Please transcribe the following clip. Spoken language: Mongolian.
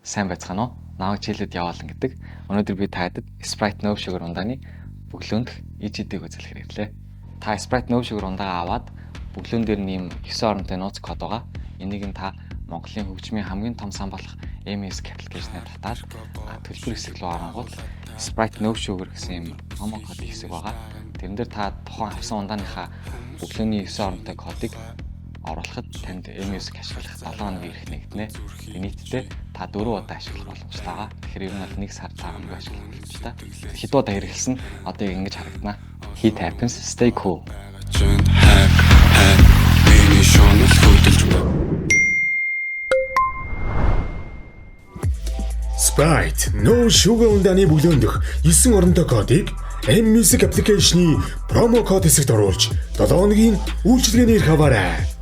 Сайн байцгаана уу? Намайг чийлээд яваалан гэдэг. Өнөөдөр би та хэд Sprite No Sugar ундааны бөглөөндөх EGD-г үзүүлэхээр ирлээ. Та Sprite No Sugar ундаагаа аваад бөглөөн дээр нь ийм 9 оронтой нууц код байгаа. Энийг нь та Монголын хөгжмийн хамгийн том сан болох M-Music application-аар татаад төлбөр хэсэг рүү оронгууд Sprite No Sugar гэсэн ийм promo код хэсэг байгаа. Тэрэн дээр та тухайн авсан ундааныхаа бөглөөний 9 оронтой кодыг оруулахад танд M-Music ашиглах 7 хоногийн эрх нэгдэнэ. Нийтдээ та 4 удаа ашиглах боломжтой байгаа. Тэгэхээр ер нь бол 1 сар та амгүй ашиглах боломжтой. Хэд удаа хэрэглэсэн одоо яг ингэж харагдана. Heat happens, stay cool. Миний шунал хөдөлж Sprite No Sugar ундааны бөглөөндөх 9 оронтой кодыг M Music application-ы promo код хэсэгт оруулж 7 хоногийн үйлчилгээний эрх аваарай.